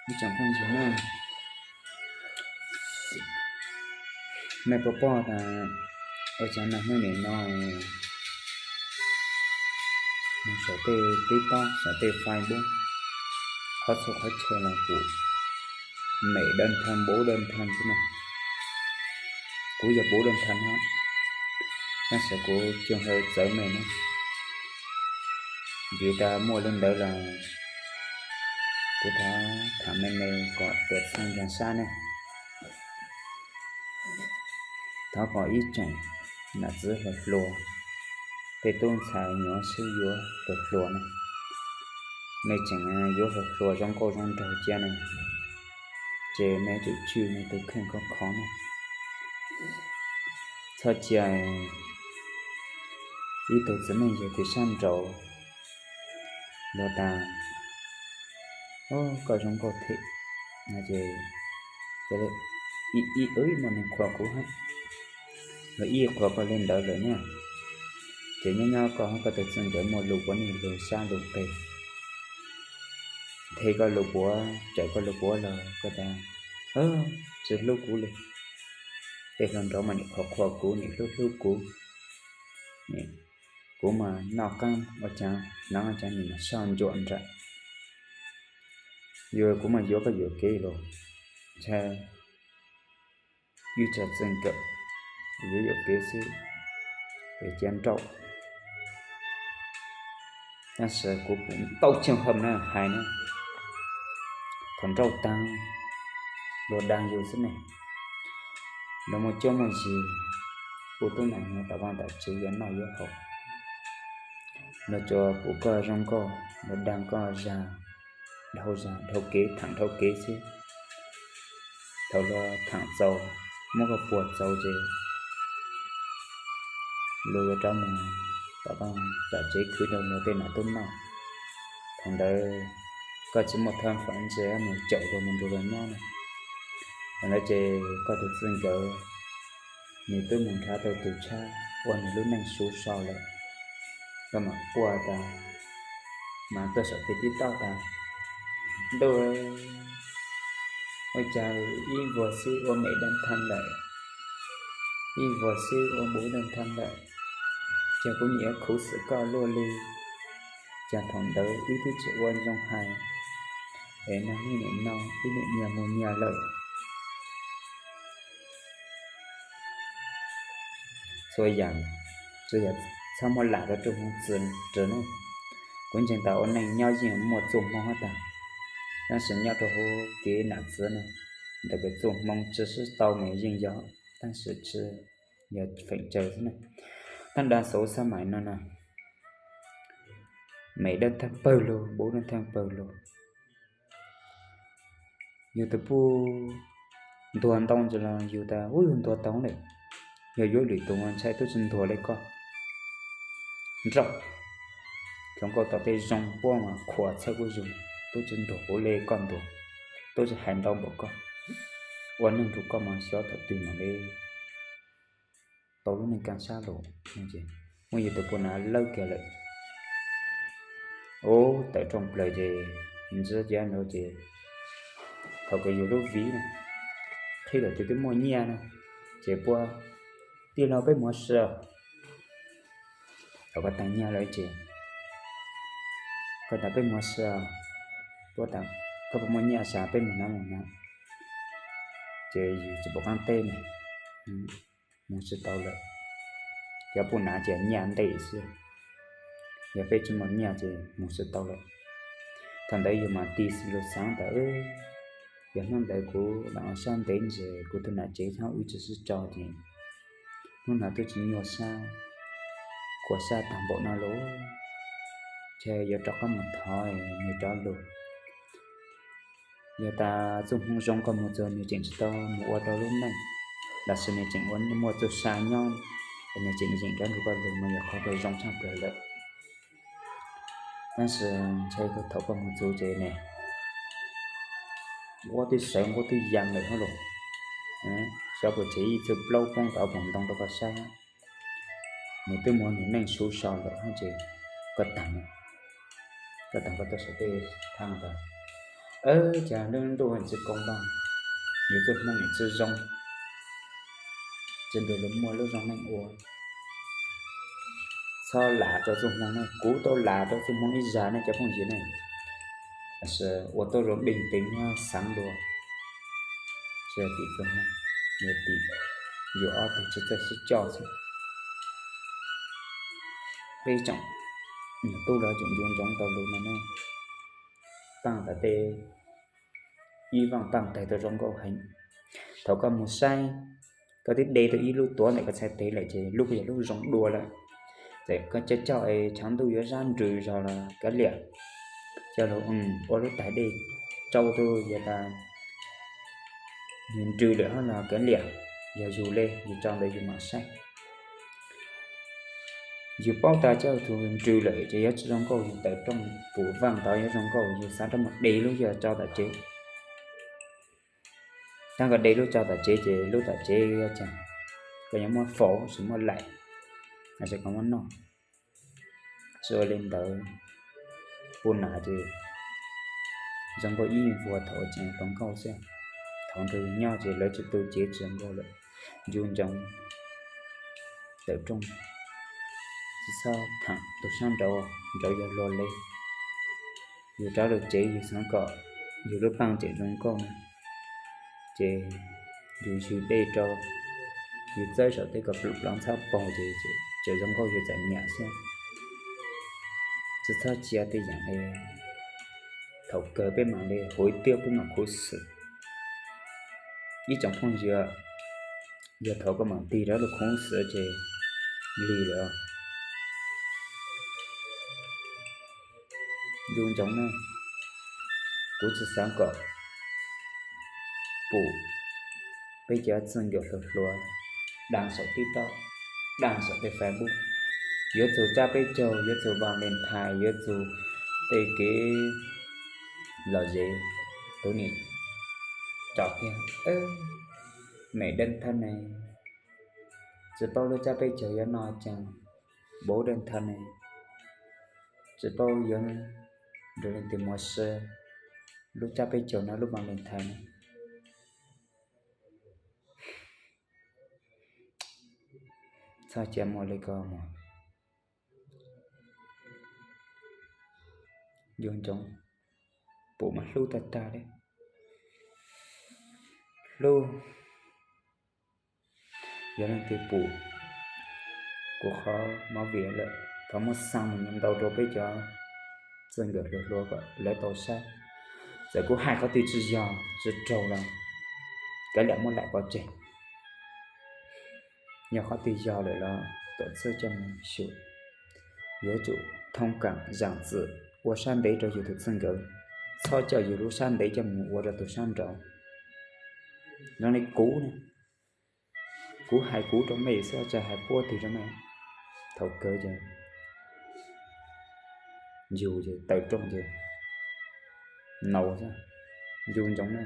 Ib tsoom phooj ywg na, nej puas pom tas ua cas niaj hnub nim no saum tej TikTok, saum tej Facebook, qhov txhua qhov chaw los kuj mem dab thaj npaum dab thaj xwb na. Kuv yog npaum dab thaj no, tab sis kuv cuag hawv txawv me na. Vim tas muaj li ntawd los kuv thov tham me me kom tuam txhaj nkag sab ne. Thov kom ib tsoom nam txiv hluas hluas, tej tub ntxhais nyuam sib yuav hluas hluas na, nej tseem yuav hluas hluas zoo nkauj zoo nraug cia ne, ces nej tsum tswj nej tus kheej khov kho na. Txhob cia ib tug txiv neej yog tim sab nraud luag tas, o, koj zoo nkauj thiab no ces ib, ib, ib muaj neeg qhuas kuv hab, luag ib qhuas koj li ntawd lawm na, ces nyob nyob koj hab koj tus txij nkawm muaj lus puav leej lug sab lug qe, them koj lus puav, tsawm koj lus puav los koj tas, tsis hlub kuv li. Tej hluas nraug mas nim qhuas qhuas kuv, nim hlub hlub kuv, kuv mas noj qaab ua caag hnav ua caag nim mas soj ntsuam nraim. Yog kuv mas yuav koj yuam kev los ntshai wb tsis txij nkawm, yuav yuam kev xwb es cia nrauj. Tab sis kuv pum tau chij hawm na hais na, thaum nrauj taag luag dag yus xwb ne, luag muaj cuab muaj yig, kuj tub neeg nuav tom vaaj tom tsev yuav noj yuav haus, luag tsuas pum koj zoo nkauj, luag dag koj zag dhau zag dhau kev, thaam dhau kev xwb. Thaum luag thaam txaus, muab koj puag txaus ces luag yuav rov moog tom vaaj tom tsev khwv rau luag tej nam tub noj. Thaum ntawd koj tsis muaj thaj fam ntse moog caum luag moog nrug luag nyob na. Thaum ntawd ces koj tus txij nkawm nws twb moog nrhav tau tus tshab ua nws lub neej suv so lawm. Koj mam quaj tas, mas tuaj saum tes tib tauj tas, ntuj, ua cas ib vuag xwb ua mem dab thaj lawm, ib vuag xwb ua npaum dab thaj lawm, ces kuv nyiam khuv xim koj luaj li. Ces thaum ntawd wb twb tsis ua zoo hais, es nag hmo nim no wb nim nyiag mus nyiag lawm. Txhua yaam, txhua yaam txhob muab lam rau tug hmoov txwv rawv ne. Kuv ntseeg tas ua neej nyob yeej muaj txuj hmoov hab tag, tab sis nyob rau huv kev nam txiv ne, ntawm kev txuj hmoov tsi sib tau mas yeej yog, tab sis tsi yog feem tsawg xwb na. Tab dag xauv xab mais no na, mem dab thaj pawg lug, npaum dab thaj pawg lug. Yug tus puj ntuag ntoo ntsis los yug tas, u, yug ntuag tau lawm. Yog yuav lwm tus ntshai tub tsi ntuag le koj. Nrauj, zoo nkauj tom tej zoo puab mas khuam txhawb kuj zoo, tub tsi ntuag kuv le koj ntuag, tub tsi hais ntau npaum koj. Ua neej rau koj mas xyov thaum twg mam le tau lub neej kaaj sab lug. Muab yug tus puj nav lawb kiag lawm. Ub, tawm rooj plawg ces ntsib cia nrau ces thaum kws yug lub viv na, qhib lawm twb twb muaj nyiaj na, ces puab, tij laug peb mus ua si. Thaum koj taag nyiaj lawm ces koj tas peb mus ua si, puab tas koj puas muaj nyiaj sas peb mus hnav mus hnav. Ces yug tsis pum qaab teb ne, mus tsis tau lawm. Cov puj nav ces nyiaj ntej xwb, yog peb tsis muaj nyiaj ces mus tsis tau lawm. Thaum ntawd yug mas tig lug xaav tas, yog hnub ntawd kuv lam ua sab ntev ntsis kuv tug nam tsev txhob wb tsis sib tso ces hnub no twb tsis nyuaj sab, khuam sab taag npaum no lawm, ces yuav rov qab mus thov nwg rov lug. Yog tas txuj hmoov zoo koj mus txug nwg tseem tsis tau mus ua rau lub neej, los sis nwg tseem ua muaj txuj sa nyob, nwg tseem yeem rov nrug koj lug mas yog qhov kws zoo tshaj plawg lawm. Tab sis ntshai thaum koj mus txug ces ne, nquab twb sawv nquab twb yaa lawm hab los, xyov puas tseg ib txug plaub poob tau poom ntoo rau koj saib. Nwg twb muab nwg neej suv so lawm hab ces koj taag, koj taag koj tuaj saum tej thaaj tas, Cas lub ntuj tsis koob npaaj, yus txuj hmoo tsis zoo, tsis nrug luas muaj lub zoo neej ua. Txhob lav rua txuj hmoo ne, kuv tau lav rua txuj hmoo ib zag ne cov phooj ywg ne, tab sis ua tuab zoo deej teev nyob xaav dua, tsis tim txuj hmoo, yog tim yus ob tug tsi txawj sib coj xwb. Peb tsoom tub los tseem ncu ntsoov tau lug no ne, paaj tas tej ib vaaj paaj tawg tau zoo nkauj heev. Thaum koj moog saib, koj twb de tau ib lub tuav ntawm koj txhais tes lawm ces lub kuj yog lub zoo dua lawm. Txawm koj coj coj es tshav ntuj yuav zab nrws zog los kav liam, coj lug ua lub tais dej tsau tug yog tas yus nrws lawm hab los kav liam, yog yus le yus tso ntawd yus mam saib. Yus paub tas coj tug nrws lawm ces yuav tsi zoo nkauj, yus tawm rooj pum vaaj tod yuav zoo nkauj, yus xav rov moog de lub yog tso tom tsev. Tab koj de lub tso tom tsev ces lub tom tsev yuav cas, koj yuav muab faus tsis muaj laim, los sis koj muab noj. Tsi ua le ntawd, puj nam ces zoo nkauj ib vuag thaum tseem hluas nkauj xwb. Thaum nrug nyob ces lawv tsi tu cev tsi zoo nkauj lawm. Ncu ntsoov tawm rooj, tsi txhob thaam tug sab nraud, nraud yog luag le. Yus rov lug tsev yus xaav kom yus lub paaj tseem zoo nkauj na, ces yus ywg dej rau, yus txawb saum tej ko plum plov ntxhab paug ces tseem zoo nkauj yus txom nyem xwb. Tsi txhob cia tej yaam le, thaum kawg peb mam le huv tiaj peb mam khuv xim. Ib tsoom phooj ywg, yog thaum koj mam tig rov lug khuv xim ces lig lawm. Ncu ntsoov na, kuv tsi xaav kom pum peb cov txij nkawm hluas hluas daag saum TikTok, daag saum tej Facebook. Yuav txug tsab peb caug, yuav txug Valentine, yuav txug tej kev lom zem, tus niam tso kiag mem dej thaj ne, tsi paub lub tsab peb caug yuav noj caag, npaum dej thaj ne, tsi paub yuav nrug leej twg muab sib lub tsab peb caug no lub Valentine ne. Txhob cia muaj le ko mog. Ncu ntsoov, pum mas hlub tag tag le, hlub. Yog leej twg pum kuv qhov movie lawm thov muab xa mus ntau rau peb cov txij nkawm hluas hluas kom lawv tau saib. Txawm kuv hais qhov twg tsi yog tsi raug los kav liam muab laim pov tseg. Yog qhov twg yog lawm los tuam txhawb coj mus xyuas. Yuav tsum thoob kaam zaam txim ua sab ntev rau yus tus txij nkawm, txhob coj yus lub sab ntev coj mus ua rau tus sab nraud. Zoo li kuv ne, kuv hais kuv rau mej xwb tsi hais puab twg rau mej. Thaum kawg ces yus ces tawm rooj ces naus xwb. Ncu ntsoov na,